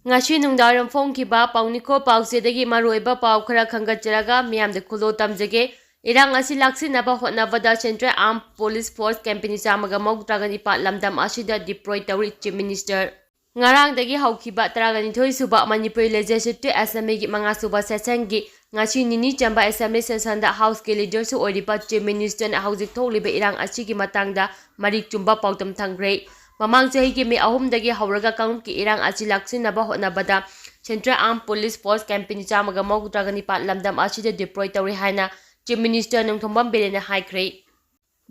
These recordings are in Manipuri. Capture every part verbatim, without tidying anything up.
ꯉꯁꯤ ꯅꯨꯡꯗꯥꯡꯋꯥꯏꯔꯝ ꯐꯣꯡꯈꯤꯕ ꯄꯥꯎꯅꯤꯈꯣ ꯄꯥꯎꯆꯦꯗꯒꯤ ꯃꯔꯨꯑꯣꯏꯕ ꯄꯥꯎ ꯈꯔ ꯈꯟꯒꯠꯆꯔꯒ ꯃꯤꯌꯥꯝꯗ ꯈꯨꯗꯣꯜ ꯇꯝꯖꯒꯦ꯫ ꯏꯔꯥꯡ ꯑꯁꯤ ꯂꯥꯛꯁꯤꯟꯅꯕ ꯍꯣꯠꯅꯕꯗ Central Armed Police Force company ꯆꯥꯝꯃꯒ ꯃꯧꯗ꯭ꯔꯥꯒ ꯅꯤꯄꯥꯟ ꯂꯝꯗꯝ ꯑꯁꯤꯗ deploy ꯇꯧꯔꯤ, Chief Minister꯫ ꯉꯔꯥꯡꯗꯒꯤ ꯍꯧꯈꯤꯕ ꯇꯔꯥꯒ ꯅꯤꯊꯣꯏ ꯁꯨꯕ ꯃꯅꯤꯄꯨꯔꯤ Legislative Assemblyꯒꯤ ꯃꯉꯥ ꯁꯨꯕ sessionꯒꯤ ꯉꯁꯤ ꯅꯤꯅꯤ ꯆꯟꯕ assembly sessionꯗ Houseꯀꯤ leaderꯁꯨ ꯑꯣꯏꯔꯤꯕ Chief Ministerꯅ ꯍꯧꯖꯤꯛ ꯊꯣꯛꯂꯤꯕ ꯏꯔꯥꯡ ꯑꯁꯤꯒꯤ ꯃꯇꯥꯡꯗ ꯃꯔꯤꯛ ꯆꯨꯝꯕ ꯄꯥꯎꯗꯝ ꯊꯝꯈ꯭ꯔꯦ꯫ ꯃꯃꯥꯡ ꯆꯍꯤꯒꯤ May ꯑꯍꯨꯝꯗꯒꯤ ꯍꯧꯔꯒ ꯀꯥꯡꯂꯨꯞꯀꯤ ꯏꯔꯥꯡ ꯑꯁꯤ ꯂꯥꯛꯁꯤꯟꯅꯕ ꯍꯣꯠꯅꯕꯗ Central Armed Police Force company ꯆꯥꯝꯃꯒ ꯃꯧꯗ꯭ꯔꯥꯒ ꯅꯤꯄꯥꯟ ꯂꯝꯗꯝ ꯑꯁꯤꯗ deploy ꯇꯧꯔꯤ ꯍꯥꯏꯅ Chief Minister ꯅꯣꯡꯊꯣꯝꯕꯝ ꯕꯤꯔꯦꯟꯅ ꯍꯥꯏꯈ꯭ꯔꯦ꯫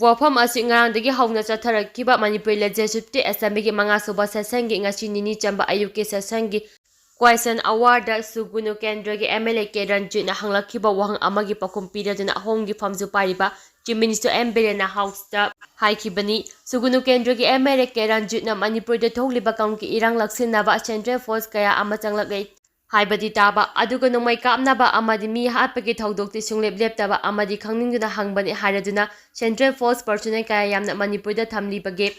ꯋꯥꯐꯝ ꯑꯁꯤ ꯉꯔꯥꯡꯗꯒꯤ ꯍꯧꯅ ꯆꯠꯊꯔꯛꯈꯤꯕ ꯃꯅꯤꯄꯨꯔꯤ Legislative Assemblyꯒꯤ ꯃꯉꯥ ꯁꯨꯕ sessionꯒꯤ ꯉꯁꯤ ꯅꯤꯅꯤ ꯆꯟꯕ ꯑꯌꯨꯛꯀꯤ sessionꯒꯤ question hourꯗ ꯁꯨꯒꯨꯅꯨ ꯀꯦꯟꯗ꯭ꯔꯒꯤ MLA ꯀꯦ ꯔꯟꯖꯤꯠꯅ ꯍꯪꯂꯛꯈꯤꯕ ꯋꯥꯍꯪ ꯑꯃꯒꯤ ꯄꯥꯎꯈꯨꯝ ꯄꯤꯔꯗꯨꯅ ꯑꯍꯣꯡꯒꯤ ꯐꯝꯁꯨ ꯄꯥꯏꯔꯤꯕ Chief Minister ꯑꯦꯝ ꯕꯤꯔꯦꯟꯅ Houseꯇ ꯍꯥꯏꯈꯤꯕꯅꯤ꯫ ꯁꯨꯒꯨꯅꯨ ꯀꯦꯟꯗ꯭ꯔꯒꯤ MLA ꯀꯦ ꯔꯟꯖꯤꯠꯅ ꯃꯅꯤꯄꯨꯔꯗ ꯊꯣꯛꯂꯤꯕ ꯀꯥꯡꯂꯨꯞꯀꯤ ꯏꯔꯥꯡ ꯂꯥꯛꯁꯤꯟꯅꯕ Central Force ꯀꯌꯥ ꯑꯃ ꯆꯪꯂꯛꯂꯦ ꯍꯥꯏꯕꯗꯤ ꯇꯥꯕ, ꯑꯗꯨꯒ ꯅꯣꯡꯃꯩ ꯀꯥꯞꯅꯕ ꯑꯃꯗꯤ ꯃꯤ ꯍꯥꯠꯄꯒꯤ ꯊꯧꯗꯣꯛꯇꯤ ꯁꯨꯡꯂꯦꯞ ꯂꯦꯞꯇꯕ ꯑꯃꯗꯤ ꯈꯪꯅꯤꯡꯗꯨꯅ ꯍꯪꯕꯅꯤ ꯍꯥꯏꯔꯗꯨꯅ Central Force personnel ꯀꯌꯥ ꯌꯥꯝꯅ ꯃꯅꯤꯄꯨꯔꯗ ꯊꯝꯂꯤꯕꯒꯦ?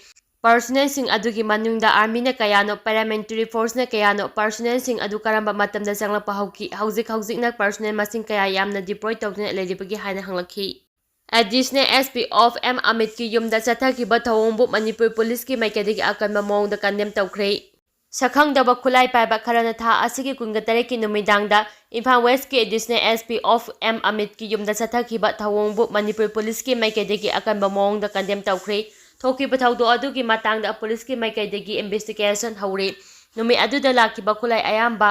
Personnelꯁꯤꯡ ꯑꯗꯨꯒꯤ ꯃꯅꯨꯡꯗ Armyꯅ ꯀꯌꯥꯅꯣ, Paramilitary Forceꯅ ꯀꯌꯥꯅꯣ, personnelꯁꯤꯡ ꯑꯗꯨ ꯀꯔꯝꯕ ꯃꯇꯝꯗ ꯆꯪꯂꯛꯄ ꯍꯧꯈꯤ, ꯍꯧꯖꯤꯛ ꯍꯧꯖꯤꯛꯅ personnel ꯃꯁꯤꯡ ꯀꯌꯥ ꯌꯥꯝꯅ deploy ꯇꯧꯗꯨꯅ ꯂꯩꯔꯤꯕꯒꯦ ꯍꯥꯏꯅ ꯍꯪꯂꯛꯈꯤ꯫ Additional SP of M ꯑꯃꯤꯠꯀꯤ ꯌꯨꯝꯗ ꯆꯠꯊꯈꯤꯕ ꯊꯧꯑꯣꯡꯕꯨ ꯃꯅꯤꯄꯨꯔ ꯄꯨꯂꯤꯁꯀꯤ ꯃꯥꯏꯀꯩꯗꯒꯤ ꯑꯀꯟꯕ ꯃꯑꯣꯡꯗ condemn ꯇꯧꯈ꯭ꯔꯦ꯫ ꯁꯛꯈꯪꯗꯕ ꯈꯨꯠꯂꯥꯏ ꯄꯥꯏꯕ ꯈꯔꯅ ꯊꯥ ꯑꯁꯤꯒꯤ ꯀꯨꯟꯒ ꯇꯔꯦꯠꯀꯤ ꯅꯨꯃꯤꯗꯥꯡꯗ Imphal Westꯀꯤ Additional SP of M ꯑꯃꯤꯠꯀꯤ ꯌꯨꯝꯗ ꯆꯠꯊꯈꯤꯕ ꯊꯧꯑꯣꯡꯕꯨ ꯃꯅꯤꯄꯨꯔ ꯄꯨꯂꯤꯁꯀꯤ ꯃꯥꯏꯀꯩꯗꯒꯤ ꯑꯀꯟꯕ ꯃꯑꯣꯡꯗ condemn ꯇꯧꯈ꯭ꯔꯦ꯫ ꯊꯣꯛꯈꯤꯕ ꯊꯧꯗꯣꯛ ꯑꯗꯨꯒꯤ ꯃꯇꯥꯡꯗ ꯄꯨꯂꯤꯁꯀꯤ ꯃꯥꯏꯀꯩꯗꯒꯤ investigation ꯍꯧꯔꯦ꯫ ꯅꯨꯃꯤꯠ ꯑꯗꯨꯗ ꯂꯥꯛꯈꯤꯕ ꯈꯨꯠꯂꯥꯏ ꯑꯌꯥꯝꯕ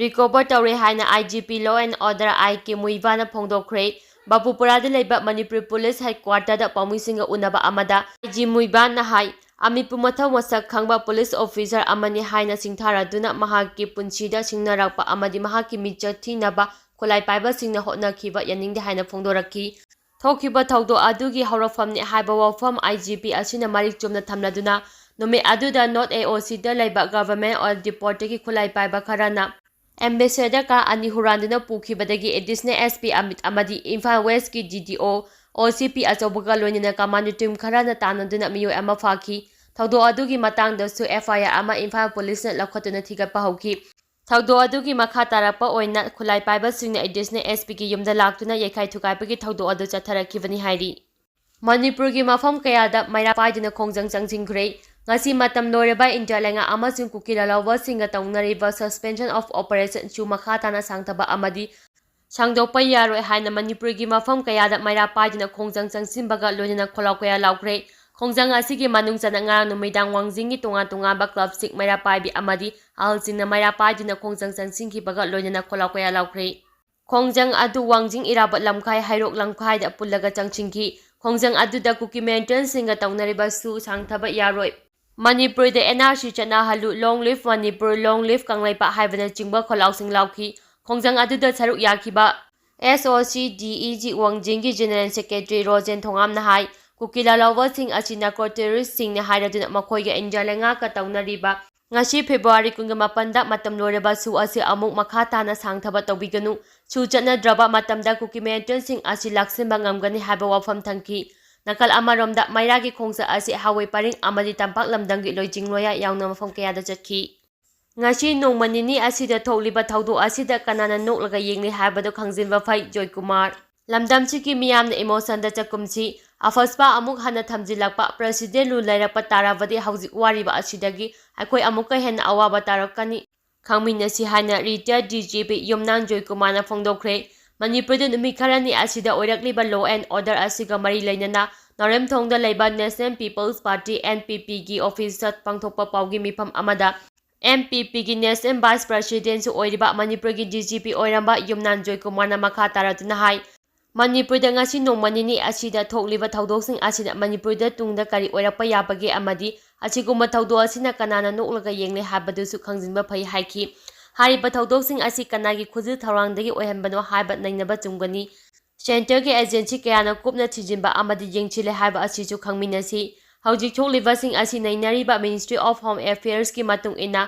recover ꯇꯧꯔꯦ ꯍꯥꯏꯅ IGP Law and Order ꯑꯥꯏ ꯀꯦ ꯃꯨꯏꯕꯥꯅ ꯐꯣꯡꯗꯣꯛꯈ꯭ꯔꯦ꯫ ꯕꯥꯄꯨꯄꯨꯔꯥꯗ ꯂꯩꯕ ꯃꯅꯤꯄꯨꯔ ꯄꯨꯂꯤꯁ headquarterꯗ ꯄꯥꯎꯃꯤꯁꯤꯡꯒ ꯎꯅꯕ ꯑꯃꯗ IG ꯃꯨꯏꯕꯥꯟꯅ ꯍꯥꯏ, ꯑꯃꯤꯠꯄꯨ ꯃꯊꯧ ꯃꯁꯛ ꯈꯪꯕ ꯄꯨꯂꯤꯁ officer ꯑꯃꯅꯤ ꯍꯥꯏꯅ ꯁꯤꯡꯊꯥꯔꯗꯨꯅ ꯃꯍꯥꯛꯀꯤ ꯄꯨꯟꯁꯤꯗ ꯁꯤꯡꯅꯔꯛꯄ ꯑꯃꯗꯤ ꯃꯍꯥꯛꯀꯤ ꯃꯤꯡꯆꯠ ꯊꯤꯅꯕ ꯈꯨꯠꯂꯥꯏ ꯄꯥꯏꯕꯁꯤꯡꯅ ꯍꯣꯠꯅꯈꯤꯕ ꯌꯥꯅꯤꯡꯗꯦ ꯍꯥꯏꯅ ꯐꯣꯡꯗꯣꯔꯛꯈꯤ꯫ ꯊꯣꯛꯈꯤꯕ ꯊꯧꯗꯣꯛ ꯑꯗꯨꯒꯤ ꯍꯧꯔꯛꯐꯝꯅꯤ ꯍꯥꯏꯕ ꯋꯥꯐꯝ IGP ꯑꯁꯤꯅ ꯃꯔꯤꯛ ꯆꯨꯝꯅ ꯊꯝꯂꯗꯨꯅ, ꯅꯨꯃꯤꯠ ꯑꯗꯨꯗ North AOCꯗ ꯂꯩꯕ Government of Deportꯇꯒꯤ ꯈꯨꯠꯂꯥꯏ ꯄꯥꯏꯕ ꯈꯔꯅ ambassador car ꯑꯅꯤ ꯍꯨꯔꯥꯟꯗꯨꯅ ꯄꯨꯈꯤꯕꯗꯒꯤ Additional SP ꯑꯃꯤꯠ ꯑꯃꯗꯤ ꯏꯝꯐꯥꯜ Westꯀꯤ DDO, OCP ꯑꯆꯧꯕꯒ ꯂꯣꯏꯅꯅ commando team ꯈꯔꯅ ꯇꯥꯟꯅꯗꯨꯅ ꯃꯤꯑꯣꯏ ꯑꯃ ꯐꯥꯈꯤ꯫ ꯊꯧꯗꯣꯛ ꯑꯗꯨꯒꯤ ꯃꯇꯥꯡꯗꯁꯨ F I R ꯑꯃ ꯏꯝꯐꯥꯜ ꯄꯨꯂꯤꯁꯅ ꯂꯧꯈꯠꯇꯨꯅ ꯊꯤꯒꯠꯄ ꯍꯧꯈꯤ꯫ ꯊꯧꯗꯣꯛ ꯑꯗꯨꯒꯤ ꯃꯈꯥ ꯇꯥꯔꯛꯄ ꯑꯣꯏꯅ ꯈꯨꯠꯂꯥꯏ ꯄꯥꯏꯕꯁꯤꯡꯅ Additional S P ꯒꯤ ꯌꯨꯝꯗ ꯂꯥꯛꯇꯨꯅ ꯌꯩꯈꯥꯏ ꯊꯨꯒꯥꯏꯕꯒꯤ ꯊꯧꯗꯣꯛ ꯑꯗꯨ ꯆꯠꯊꯔꯛꯈꯤꯕꯅꯤ ꯍꯥꯏꯔꯤ꯫ ꯃꯅꯤꯄꯨꯔꯒꯤ ꯃꯐꯝ ꯀꯌꯥꯗ ꯃꯩꯔꯥ ꯄꯥꯏꯗꯨꯅ ꯈꯣꯡꯖꯪ ꯆꯪꯁꯤꯟꯈ꯭ꯔꯦ꯫ ꯉꯁꯤ ꯃꯇꯝ ꯂꯣꯏꯔꯕ ꯏꯟꯗꯤꯌꯥ ꯂꯩꯉꯥꯛ ꯑꯃꯁꯨꯡ ꯀꯨꯀꯤ ꯂꯥꯜꯍꯧꯕꯁꯤꯡꯒ ꯇꯧꯅꯔꯤꯕ Suspension of Operation ꯁꯨ ꯃꯈꯥ ꯇꯥꯅ ꯁꯥꯡꯊꯕ ꯑꯃꯗꯤ ꯁꯥꯡꯗꯣꯛꯄ ꯌꯥꯔꯣꯏ ꯍꯥꯏꯅ ꯃꯅꯤꯄꯨꯔꯒꯤ ꯃꯐꯝ ꯀꯌꯥꯗ ꯃꯩꯔꯥ ꯄꯥꯏꯗꯨꯅ ꯈꯣꯡꯖꯪ ꯆꯪꯁꯤꯟꯕꯒ ꯂꯣꯏꯅꯅ ꯈꯣꯜꯂꯥꯎ ꯀꯌꯥ ꯂꯥꯎꯈ꯭ꯔꯦ꯫ ꯈꯣꯡꯖꯪ ꯑꯁꯤꯒꯤ ꯃꯅꯨꯡ ꯆꯟꯅ ꯉꯔꯥꯡ ꯅꯨꯃꯤꯗꯥꯡ ꯋꯥꯡꯖꯤꯡꯒꯤ ꯇꯣꯉꯥꯟ ꯇꯣꯉꯥꯟꯕ club ꯁꯤꯡ ꯃꯩꯔꯥ ꯄꯥꯏꯕꯤ ꯑꯃꯗꯤ ꯑꯍꯜꯁꯤꯡꯅ ꯃꯩꯔꯥ ꯄꯥꯏꯗꯨꯅ ꯈꯣꯡꯖꯪ ꯆꯪꯁꯤꯟꯈꯤꯕꯒ ꯂꯣꯏꯅꯅ ꯈꯣꯜꯂꯥꯎ ꯀꯌꯥ ꯂꯥꯎꯈ꯭ꯔꯦ꯫ ꯈꯣꯡꯖꯪ ꯑꯗꯨ ꯋꯥꯡꯖꯤꯡ ꯏꯔꯥꯕꯣꯠ ꯂꯝꯈꯥꯏ, ꯍꯩꯔꯣꯛ ꯂꯝꯈꯥꯏꯗ ꯄꯨꯜꯂꯒ ꯆꯪꯁꯤꯟꯈꯤ꯫ ꯈꯣꯡꯖꯪ ꯑꯗꯨꯗ ꯀꯨꯀꯤ militant ꯁꯤꯡꯒ ꯇꯧꯅꯔꯤꯕ ꯁꯨ ꯁꯥꯡꯊꯕ ꯌꯥꯔꯣꯏ, ꯃꯅꯤꯄꯨꯔꯗ N R C ꯆꯠꯅꯍꯜꯂꯨ, Long Live Manipur, Long Live Kangleipak ꯍꯥꯏꯕꯅꯆꯤꯡꯕ ꯈꯣꯜꯂꯥꯎꯁꯤꯡ ꯂꯥꯎꯈꯤ꯫ ꯈꯣꯡꯖꯪ ꯑꯗꯨꯗ ꯁꯔꯨꯛ ꯌꯥꯈꯤꯕ S O C D E G ꯋꯥꯡꯖꯤꯡꯒꯤ General Secretary ꯔꯣꯖꯦꯟ ꯊꯣꯉꯥꯝꯅ ꯍꯥꯏ, ꯀꯨꯀꯤ ꯂꯥꯜꯍꯧꯕꯁꯤꯡ ꯑꯁꯤ narco terrorist ꯁꯤꯡꯅꯤ ꯍꯥꯏꯔꯗꯨꯅ ꯃꯈꯣꯏꯒ ꯏꯟꯗꯤꯌꯥ ꯂꯩꯉꯥꯛꯀ ꯇꯧꯅꯔꯤꯕ ꯉꯁꯤ February ꯀꯨꯟꯒ ꯃꯥꯄꯟꯗ ꯃꯇꯝ ꯂꯣꯏꯔꯕ ꯁꯨ ꯑꯁꯤ ꯑꯃꯨꯛ ꯃꯈꯥ ꯇꯥꯅ ꯁꯥꯡꯊꯕ ꯇꯧꯕꯤꯒꯅꯨ꯫ ꯁꯨ ꯆꯠꯅꯗ꯭ꯔꯕ ꯃꯇꯝꯗ ꯀꯨꯀꯤ militant ꯁꯤꯡ ꯑꯁꯤ ꯂꯥꯛꯁꯤꯟꯕ ꯉꯝꯒꯅꯤ ꯍꯥꯏꯕ ꯋꯥꯐꯝ ꯊꯝꯈꯤ꯫ ꯅꯥꯀꯜ ꯑꯃꯔꯣꯝꯗ ꯃꯩꯔꯥꯒꯤ ꯈꯣꯡꯆꯠ ꯑꯁꯤ ꯍꯋꯥꯏ ꯄꯔꯤꯡ ꯑꯃꯗꯤ ꯇꯝꯄꯥꯛ ꯂꯝꯗꯝꯒꯤ ꯂꯣꯏꯖꯤꯡ ꯂꯣꯌꯥ ꯌꯥꯎꯅ ꯃꯐꯝ ꯀꯌꯥꯗ ꯆꯠꯈꯤ꯫ ꯉꯁꯤ ꯅꯣꯡꯃ ꯅꯤꯅꯤ ꯑꯁꯤꯗ ꯊꯣꯛꯂꯤꯕ ꯊꯧꯗꯣꯛ ꯑꯁꯤꯗ ꯀꯅꯥꯅ ꯅꯣꯛꯂꯒ ꯌꯦꯡꯂꯤ ꯍꯥꯏꯕꯗꯨ ꯈꯪꯖꯤꯟꯕ ꯐꯩ, ꯖꯣꯏꯀꯨꯃꯥꯔ꯫ ꯂꯝꯗꯝꯁꯤꯒꯤ ꯃꯤꯌꯥꯝꯅ emotion ꯗ ꯆꯥꯛꯈꯨꯝꯁꯤ ꯑꯐꯁꯄꯥ ꯑꯃꯨꯛ ꯍꯟꯅ ꯊꯝꯖꯤꯜꯂꯛꯄ, President rule ꯂꯩꯔꯛꯄ ꯇꯥꯔꯕꯗꯤ ꯍꯧꯖꯤꯛ ꯋꯥꯔꯤꯕ ꯑꯁꯤꯗꯒꯤ ꯑꯩꯈꯣꯏ ꯑꯃꯨꯛꯀ ꯍꯦꯟꯅ ꯑꯋꯥꯕ ꯇꯥꯔꯛꯀꯅꯤ꯫ ꯈꯪꯃꯤꯟꯅꯁꯤ ꯍꯥꯏꯅ retired D G P ꯌꯨꯝꯅꯥꯝ ꯖꯣꯏꯀꯨꯃꯥꯔꯅ ꯐꯣꯡꯗꯣꯛꯈ꯭ꯔꯦ꯫ ꯃꯅꯤꯄꯨꯔꯗ ꯅꯨꯃꯤꯠ ꯈꯔꯅꯤ ꯑꯁꯤꯗ ꯑꯣꯏꯔꯛꯂꯤꯕ law and order ꯑꯁꯤꯒ ꯃꯔꯤ ꯂꯩꯅꯅ ꯅꯥꯎꯔꯦꯝꯊꯣꯡꯗ ꯂꯩꯕ National People's Party, N P P ꯒꯤ office ꯇ ꯄꯥꯡꯊꯣꯛꯄ ꯄꯥꯎꯒꯤ ꯃꯤꯐꯝ ꯑꯃꯗ N P P ꯒꯤ National Vice President ꯁꯨ ꯑꯣꯏꯔꯤꯕ ꯃꯅꯤꯄꯨꯔꯒꯤ D G P ꯑꯣꯏꯔꯝꯕ ꯌꯨꯝꯅꯥꯝ ꯖꯣꯏꯀꯨꯃꯥꯔꯅ ꯃꯈꯥ ꯇꯥꯔꯗꯨꯅ ꯍꯥꯏ, ꯃꯅꯤꯄꯨꯔꯗ ꯉꯁꯤ ꯅꯣꯡꯃ ꯅꯤꯅꯤ ꯑꯁꯤꯗ ꯊꯣꯛꯂꯤꯕ ꯊꯧꯗꯣꯛꯁꯤꯡ ꯑꯁꯤꯅ ꯃꯅꯤꯄꯨꯔꯗ ꯇꯨꯡꯗ ꯀꯔꯤ ꯑꯣꯏꯔꯛꯄ ꯌꯥꯕꯒꯦ ꯑꯃꯗꯤ ꯑꯁꯤꯒꯨꯝꯕ ꯊꯧꯗꯣꯛ ꯑꯁꯤꯅ ꯀꯅꯥꯅ ꯅꯣꯛꯂꯒ ꯌꯦꯡꯂꯦ ꯍꯥꯏꯕꯗꯨꯁꯨ ꯈꯪꯖꯤꯟꯕ ꯐꯩ ꯍꯥꯏꯈꯤ꯫ ꯍꯥꯏꯔꯤꯕ ꯊꯧꯗꯣꯛꯁꯤꯡ ꯑꯁꯤ ꯀꯅꯥꯒꯤ ꯈꯨꯖꯤꯜ ꯊꯧꯔꯥꯡꯗꯒꯤ ꯑꯣꯏꯍꯟꯕꯅꯣ ꯍꯥꯏꯕ ꯅꯩꯅꯕ ꯆꯨꯝꯒꯅꯤ꯫ Centre ꯒꯤ agency ꯀꯌꯥꯅ ꯀꯨꯞꯅ ꯊꯤꯖꯤꯟꯕ ꯑꯃꯗꯤ ꯌꯦꯡꯁꯤꯜꯂꯦ ꯍꯥꯏꯕ ꯑꯁꯤꯁꯨ ꯈꯪꯃꯤꯟꯅꯁꯤ꯫ ꯍꯧꯖꯤꯛ ꯊꯣꯛꯂꯤꯕꯁꯤꯡ ꯑꯁꯤ ꯅꯩꯅꯔꯤꯕ Ministry of Home Affairs ꯀꯤ ꯃꯇꯨꯡ ꯏꯟꯅ,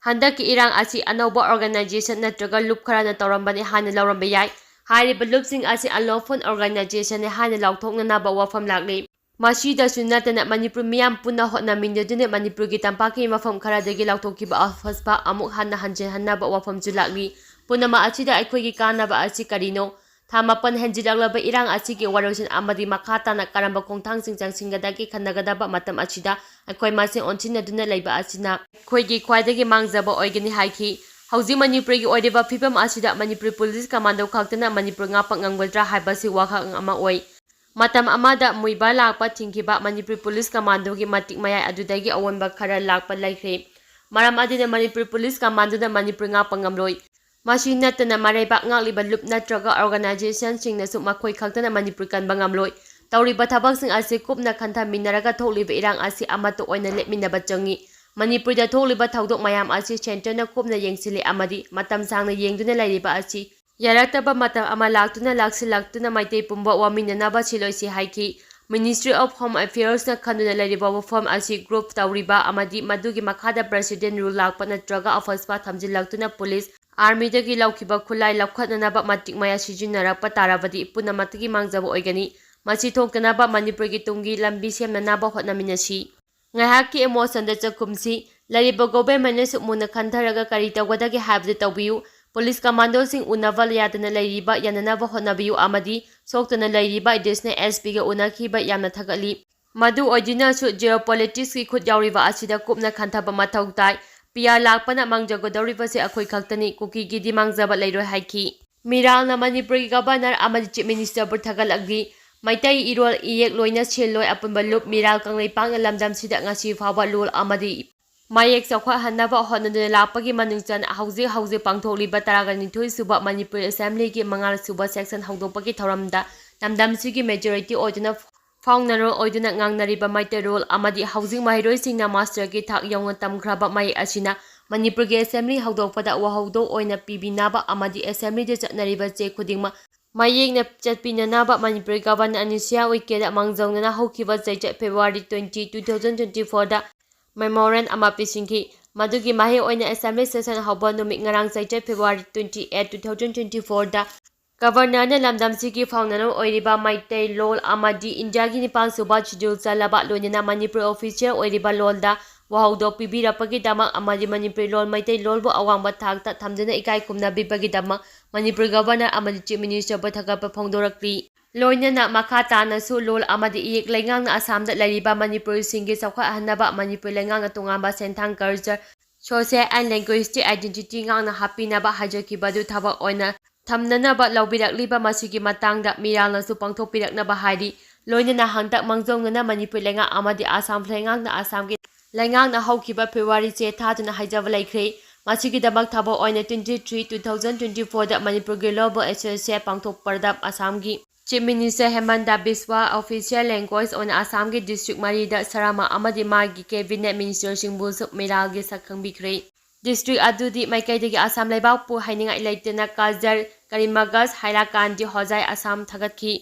ꯍꯟꯗꯛꯀꯤ ꯏꯔꯥꯡ ꯑꯁꯤ ꯑꯅꯧꯕ organization ꯅꯠꯇ꯭ꯔꯒ ꯂꯨꯞ ꯈꯔꯅ ꯇꯧꯔꯝꯕꯅꯤ ꯍꯥꯏꯅ ꯂꯧꯔꯝꯕ ꯌꯥꯏ꯫ ꯍꯥꯏꯔꯤꯕ ꯂꯨꯞꯁꯤꯡ ꯑꯁꯤ unlawful organization ꯅꯤ ꯍꯥꯏꯅ ꯂꯥꯎꯊꯣꯛꯅꯅꯕ ꯋꯥꯐꯝ ꯂꯥꯛꯂꯤ꯫ ꯃꯁꯤꯗꯁꯨ ꯅꯠꯇꯅ ꯃꯅꯤꯄꯨꯔ ꯃꯤꯌꯥꯝ ꯄꯨꯟꯅ ꯍꯣꯠꯅꯃꯤꯟꯅꯗꯨꯅ ꯃꯅꯤꯄꯨꯔꯒꯤ ꯇꯝꯄꯥꯛꯀꯤ ꯃꯐꯝ ꯈꯔꯗꯒꯤ ꯂꯥꯎꯊꯣꯛꯈꯤꯕ ꯑꯐꯁꯄꯥ ꯑꯃꯨꯛ ꯍꯟꯅ ꯍꯟꯖꯤꯟꯍꯟꯅꯕ ꯋꯥꯐꯝꯁꯨ ꯂꯥꯛꯂꯤ꯫ ꯄꯨꯝꯅꯃꯛ ꯑꯁꯤꯗ ꯑꯩꯈꯣꯏꯒꯤ ꯀꯥꯟꯅꯕ ꯑꯁꯤ ꯀꯔꯤꯅꯣ? ꯊꯥ ꯃꯥꯄꯟ ꯍꯦꯟꯖꯤꯜꯂꯛꯂꯕ ꯏꯔꯥꯡ ꯑꯁꯤꯒꯤ ꯋꯥꯔꯣꯏꯁꯤꯟ ꯑꯃꯗꯤ ꯃꯈꯥ ꯇꯥꯅ ꯀꯔꯝꯕ ꯈꯣꯡꯊꯥꯡꯁꯤꯡ ꯆꯪꯁꯤꯟꯒꯗꯒꯦ ꯈꯟꯅꯒꯗꯕ ꯃꯇꯝ ꯑꯁꯤꯗ ꯑꯩꯈꯣꯏ ꯃꯁꯦꯟ ꯑꯣꯟꯁꯤꯟꯅꯗꯨꯅ ꯂꯩꯕ ꯑꯁꯤꯅ ꯑꯩꯈꯣꯏꯒꯤ ꯈ꯭ꯋꯥꯏꯗꯒꯤ ꯃꯥꯡꯖꯕ ꯑꯣꯏꯒꯅꯤ ꯍꯥꯏꯈꯤ꯫ ꯍꯧꯖꯤꯛ ꯃꯅꯤꯄꯨꯔꯒꯤ ꯑꯣꯏꯔꯤꯕ ꯐꯤꯕꯝ ꯑꯁꯤꯗ ꯃꯅꯤꯄꯨꯔ ꯄꯨꯂꯤꯁ ꯀꯃꯥꯟꯗꯣ ꯈꯛꯇꯅ ꯃꯅꯤꯄꯨꯔ ꯉꯥꯛꯄ ꯉꯝꯒꯗ꯭ꯔꯥ ꯍꯥꯏꯕꯁꯤ ꯋꯥꯍꯪ ꯑꯃ ꯑꯣꯏ꯫ ꯃꯇꯝ ꯑꯃꯗ ꯃꯨꯏꯕ ꯂꯥꯛꯄ ꯊꯤꯡꯈꯤꯕ ꯃꯅꯤꯄꯨꯔ ꯄꯨꯂꯤꯁ ꯀꯃꯥꯟꯗꯣꯒꯤ ꯃꯇꯤꯛ ꯃꯌꯥꯏ ꯑꯗꯨꯗꯒꯤ ꯑꯑꯣꯟꯕ ꯈꯔ ꯂꯥꯛꯄ ꯂꯩꯈ꯭ꯔꯦ꯫ ꯃꯔꯝ ꯑꯗꯨꯅ ꯃꯅꯤꯄꯨꯔ ꯄꯨꯂꯤꯁ ꯀꯃꯥꯟꯗꯣꯅ ꯃꯅꯤꯄꯨꯔ ꯉꯥꯛꯄ ꯉꯝꯂꯣꯏ꯫ ꯃꯁꯤ ꯅꯠꯇꯅ ꯃꯔꯩꯕꯥꯛ ꯉꯥꯛꯂꯤꯕ ꯂꯨꯞ ꯅꯠꯇ꯭ꯔꯒ ꯑꯣꯔꯒꯅꯥꯏꯖꯦꯁꯟꯁꯤꯡꯅꯁꯨ ꯃꯈꯣꯏ ꯈꯛꯇꯅ ꯃꯅꯤꯄꯨꯔ ꯀꯟꯕ ꯉꯝꯂꯣꯏ꯫ ꯇꯧꯔꯤꯕ ꯊꯕꯛꯁꯤꯡ ꯑꯁꯤ ꯀꯨꯞꯅ ꯈꯟꯊꯃꯤꯟꯅꯔꯒ ꯊꯣꯛꯂꯤꯕ ꯏꯔꯥꯡ ꯑꯁꯤ ꯑꯃꯠꯇ ꯑꯣꯏꯅ ꯂꯦꯞꯃꯤꯟꯅꯕ ꯆꯪꯏ꯫ ꯃꯅꯤꯄꯨꯔꯗ ꯊꯣꯛꯂꯤꯕ ꯊꯧꯗꯣꯛ ꯃꯌꯥꯝ ꯑꯁꯤ ꯁꯦꯟꯇꯔꯅ ꯀꯨꯞꯅ ꯌꯦꯡꯁꯤꯜꯂꯤ ꯑꯃꯗꯤ ꯃꯇꯝ ꯁꯥꯡꯅ ꯌꯦꯡꯗꯨꯅ ꯂꯩꯔꯤꯕ ꯑꯁꯤ ꯌꯥꯔꯛꯇꯕ ꯃꯇꯝ ꯑꯃ ꯂꯥꯛꯇꯨꯅ ꯂꯥꯛꯁꯤꯜꯂꯛꯇꯨꯅ ꯃꯩꯇꯩ ꯄꯨꯝꯕ ꯋꯥꯃꯤꯟꯅꯅꯕ ꯁꯤꯜꯂꯣꯏꯁꯤ ꯍꯥꯏꯈꯤ꯫ Ministry of Home Affairsꯅ ꯈꯟꯗꯨꯅ ꯂꯩꯔꯤꯕ ꯋꯥꯐꯝ ꯑꯁꯤ ꯒ꯭ꯔꯨꯞ ꯇꯧꯔꯤꯕ ꯑꯃꯗꯤ ꯃꯗꯨꯒꯤ ꯃꯈꯥꯗ ꯄ꯭ꯔꯁꯤꯗꯦꯟ ꯔꯨꯜ ꯂꯥꯛꯄ ꯅꯠꯇ꯭ꯔꯒ ꯑꯐꯁꯄꯥ ꯊꯝꯖꯤꯜꯂꯛꯇꯨꯅ ꯄꯨꯂꯤꯁ, ꯑꯥꯔꯃꯤꯗꯒꯤ ꯂꯧꯈꯤꯕ ꯈꯨꯠꯂꯥꯏ ꯂꯧꯈꯠꯅꯅꯕ ꯃꯇꯤꯛ ꯃꯌꯥ ꯁꯤꯖꯤꯟꯅꯔꯛꯄ ꯇꯥꯔꯕꯗꯤ ꯄꯨꯝꯅꯃꯛꯇꯒꯤ ꯃꯥꯡꯖꯕ ꯑꯣꯏꯒꯅꯤ꯫ ꯃꯁꯤ ꯊꯣꯛꯇꯅꯕ ꯃꯅꯤꯄꯨꯔꯒꯤ ꯇꯨꯡꯒꯤ ꯂꯝꯕꯤ ꯁꯦꯝꯅꯅꯕ ꯍꯣꯠꯅꯃꯤꯟꯅꯁꯤ꯫ ꯉꯥꯏꯍꯥꯛꯀꯤ emotionꯗ ꯆꯠꯈꯨꯝꯁꯤ꯫ ꯂꯩꯔꯤꯕ governmentꯅꯁꯨ ꯃꯨꯟꯅ ꯈꯟꯊꯔꯒ ꯀꯔꯤ ꯇꯧꯒꯗꯒꯦ ꯍꯥꯏꯕꯗꯨ ꯇꯧꯕꯤꯌꯨ꯫ ꯄꯨꯂꯤꯁ ꯀꯃꯥꯟꯗꯣꯁꯤꯡ ꯎꯅꯕ ꯌꯥꯗꯅ ꯂꯩꯔꯤꯕ ꯌꯥꯅꯅꯕ ꯍꯣꯠꯅꯕꯤꯌꯨ ꯑꯃꯗꯤ ꯁꯣꯛꯇꯅ ꯂꯩꯔꯤꯕ ꯑꯦꯗꯤꯁꯅꯦꯜ ꯑꯦꯁ ꯄꯤꯒ ꯎꯅꯈꯤꯕ ꯌꯥꯝꯅ ꯊꯥꯒꯠꯂꯤ꯫ ꯃꯗꯨ ꯑꯣꯏꯗꯨꯅꯁꯨ geopoliticsꯀꯤ ꯈꯨꯠ ꯌꯥꯎꯔꯤꯕ ꯑꯁꯤꯗ ꯀꯨꯞꯅ ꯈꯟꯊꯕ ꯃꯊꯧ ꯇꯥꯏ꯫ ꯄꯤ ꯑꯥꯔ ꯂꯥꯛꯄꯅ ꯃꯥꯡꯖꯒꯗꯧꯔꯤꯕꯁꯦ ꯑꯩꯈꯣꯏ ꯈꯛꯇꯅꯤ, ꯀꯨꯀꯤꯒꯤꯗꯤ ꯃꯥꯡꯖꯕ ꯂꯩꯔꯣꯏ ꯍꯥꯏꯈꯤ꯫ ꯃꯤꯔꯥꯜꯅ ꯃꯅꯤꯄꯨꯔꯒꯤ governor ꯑꯃꯗꯤ chief ministerꯕꯨ ꯊꯥꯒꯠꯂꯛꯂꯤ꯫ ꯃꯩꯇꯩ ꯏꯔꯣꯜ ꯏꯌꯦꯛ ꯂꯣꯏꯅ ꯁꯤꯜꯂꯣꯏ ꯑꯄꯨꯟꯕ ꯂꯨꯞ ꯃꯤꯔꯥꯜ ꯀꯪꯂꯩꯄꯥꯛꯅ ꯂꯝꯗꯝꯁꯤꯗ ꯉꯁꯤ ꯐꯥꯎꯕ ꯂꯣꯜ ꯑꯃꯗꯤ ꯃꯌꯦꯛ ꯆꯥꯎꯈꯠꯍꯟꯅꯕ ꯍꯣꯠꯅꯗꯨꯅ ꯂꯥꯛꯄꯒꯤ ꯃꯅꯨꯡ ꯆꯟꯅ ꯍꯧꯖꯤꯛ ꯍꯧꯖꯤꯛ ꯄꯥꯡꯊꯣꯛꯂꯤꯕ ꯇꯔꯥꯒ ꯅꯤꯊꯣꯏ ꯁꯨꯕ ꯃꯅꯤꯄꯨꯔ Assemblyꯒꯤ ꯃꯉꯥ ꯁꯨꯕ session ꯍꯧꯗꯣꯛꯄꯒꯤ ꯊꯧꯔꯝꯗ ꯂꯝꯗꯝꯁꯤꯒꯤ majority ꯑꯣꯏꯗꯨꯅ founderꯔꯣꯜ ꯑꯣꯏꯗꯨꯅ ꯉꯥꯡꯅꯔꯤꯕ ꯃꯩꯇꯩꯔꯣꯜ ꯑꯃꯗꯤ ꯍꯧꯖꯤꯛ ꯃꯍꯩꯔꯣꯏꯁꯤꯡꯅ masterꯒꯤ ꯊꯥꯛ ꯌꯧꯅ ꯇꯝꯈ꯭ꯔꯕ ꯃꯌꯦꯛ ꯑꯁꯤꯅ ꯃꯅꯤꯄꯨꯔꯒꯤ Assembly ꯍꯧꯗꯣꯛꯄꯗ ꯋꯥꯍꯧꯗꯣꯛ ꯑꯣꯏꯅ ꯄꯤꯕꯤꯅꯕ ꯑꯃꯗꯤ Assemblyꯗ ꯆꯠꯅꯔꯤꯕ ꯆꯦ ꯈꯨꯗꯤꯡꯃꯛ ꯃꯌꯦꯛꯅ ꯆꯠꯄꯤꯅꯅꯕ ꯃꯅꯤꯄꯨꯔꯒꯤ governor ꯑꯅꯤꯁꯨꯌꯥ ꯎꯏꯀꯦꯗ ꯃꯥꯡꯖꯧꯅꯅ ꯍꯧꯈꯤꯕ ꯆꯩꯆꯠ February twenty, two thousand twenty fourꯗ memorandum ꯑꯃ ꯄꯤꯁꯤꯟꯈꯤ꯫ ꯃꯗꯨꯒꯤ ꯃꯍꯩ ꯑꯣꯏꯅ Assembly session ꯍꯧꯕ ꯅꯨꯃꯤꯠ ꯉꯔꯥꯡ ꯆꯩꯆꯠ February twenty eight, two thousand twenty fourꯗ ꯒꯕꯔꯅꯔꯅ ꯂꯝꯗꯝꯁꯤꯒꯤ ꯐꯥꯎꯅꯅꯕ ꯑꯣꯏꯔꯤꯕ ꯃꯩꯇꯩ ꯂꯣꯜ ꯑꯃꯗꯤ ꯏꯟꯗꯤꯌꯥꯒꯤ ꯅꯤꯄꯥꯟ ꯁꯨꯕ ꯁꯦꯗ꯭ꯌꯨꯜ ꯆꯜꯂꯕ, ꯂꯣꯏꯅꯅ ꯃꯅꯤꯄꯨꯔ ꯑꯣꯐꯤꯁꯤꯌꯦꯜ ꯑꯣꯏꯔꯤꯕ ꯂꯣꯜꯗ ꯋꯥꯍꯧꯗꯣꯛ ꯄꯤꯕꯤꯔꯛꯄꯒꯤꯗꯃꯛ ꯑꯃꯗꯤ ꯃꯅꯤꯄꯨꯔꯤ ꯂꯣꯜ ꯃꯩꯇꯩ ꯂꯣꯜꯕꯨ ꯑꯋꯥꯡꯕ ꯊꯥꯛꯇ ꯊꯝꯗꯨꯅ ꯏꯀꯥꯏ ꯈꯨꯝꯅꯕꯤꯕꯒꯤꯗꯃꯛ ꯃꯅꯤꯄꯨꯔ ꯒꯕꯔꯅꯔ ꯑꯃꯗꯤ ꯆꯤꯐ ꯃꯤꯅꯤꯁꯇꯔꯕꯨ ꯊꯥꯒꯠꯄ ꯐꯣꯡꯗꯣꯔꯛꯂꯤ꯫ ꯂꯣꯏꯅꯅ ꯃꯈꯥ ꯇꯥꯅꯁꯨ ꯂꯣꯜ ꯑꯃꯗꯤ ꯏꯌꯦꯛ ꯂꯩꯉꯥꯛꯅ ꯑꯁꯥꯝꯗ ꯂꯩꯔꯤꯕ ꯃꯅꯤꯄꯨꯔꯤꯁꯤꯡꯒꯤ ꯆꯥꯎꯈꯠꯍꯟꯅꯕ, ꯃꯅꯤꯄꯨꯔ ꯂꯩꯉꯥꯛꯅ ꯇꯣꯉꯥꯟꯕ ꯁꯦꯟꯊꯥꯡ, culture, social and linguistic identity ꯉꯥꯛꯅ ꯍꯥꯞꯄꯤꯅꯕ ꯍꯥꯏꯖꯈꯤꯕ ꯑꯗꯨ ꯊꯕꯛ ꯑꯣꯏꯅ ꯊꯝꯅꯅꯕ ꯂꯧꯕꯤꯔꯛꯂꯤꯕ ꯃꯁꯤꯒꯤ ꯃꯇꯥꯡꯗ ꯃꯤꯔꯥꯜꯅꯁꯨ ꯄꯥꯡꯊꯣꯛꯄꯤꯔꯛꯅꯕ ꯍꯥꯏꯔꯤ꯫ ꯂꯣꯏꯅꯅ ꯍꯟꯗꯛ ꯃꯥꯡꯖꯧꯅꯅ ꯃꯅꯤꯄꯨꯔ ꯂꯩꯉꯥꯛ ꯑꯃꯗꯤ ꯑꯁꯥꯝ ꯂꯩꯉꯥꯛꯅ ꯑꯁꯥꯝꯒꯤ ꯂꯩꯉꯥꯛꯅ ꯍꯧꯈꯤꯕ ꯐꯦꯕ꯭ꯔꯨꯋꯥꯔꯤ ꯆꯦ ꯊꯥꯗꯨꯅ ꯍꯥꯏꯖꯕ ꯂꯩꯈ꯭ꯔꯦ꯫ ꯃꯁꯤꯒꯤꯗꯃꯛ ꯊꯕꯛ ꯑꯣꯏꯅ twenty three two thousand twenty fourꯗ ꯃꯅꯤꯄꯨꯔꯒꯤ ꯂꯣꯜꯕꯨ ꯑꯦꯁꯣꯁꯤꯌꯦꯠ ꯄꯥꯡꯊꯣꯛꯄꯗ ꯑꯁꯥꯝꯒꯤ ꯆꯤꯐ ꯃꯤꯅꯤꯁꯇꯔ ꯍꯦꯃꯟꯇ ꯕꯤꯁ꯭ꯋꯥ ꯑꯣꯐꯤꯁꯤꯌꯦꯜ ꯂꯦꯡꯒ꯭ꯋꯦꯖ ꯑꯣꯏꯅ ꯑꯁꯥꯝꯒꯤ ꯗꯤꯁꯇ꯭ꯔꯤꯛ ꯃꯔꯤꯗ ꯁꯔꯃ ꯑꯃꯗꯤ ꯃꯥꯒꯤ ꯀꯦꯕꯤꯅꯦꯠ ꯃꯤꯅꯤꯁꯇꯔꯁꯤꯡꯕꯨꯁꯨ ꯃꯤꯔꯥꯜꯒꯤ ꯁꯛꯈꯪꯕꯤꯈ꯭ꯔꯦ꯫ ꯗꯤꯁꯇ꯭ꯔꯤꯛ ꯑꯗꯨꯗꯤ ꯃꯥꯏꯀꯩꯗꯒꯤ ꯑꯁꯥꯝ ꯂꯩꯕꯥꯛꯄꯨ ꯍꯥꯏꯅꯤꯡꯉꯥꯏ ꯂꯩꯇꯅ ꯀꯥꯖꯔ, ꯀꯔꯤꯃꯒꯖ, ꯍꯥꯏꯂꯥꯀꯥꯟꯗꯤ, ꯍꯣꯖꯥꯏ, ꯑꯁꯥꯝ ꯊꯥꯒꯠꯈꯤ꯫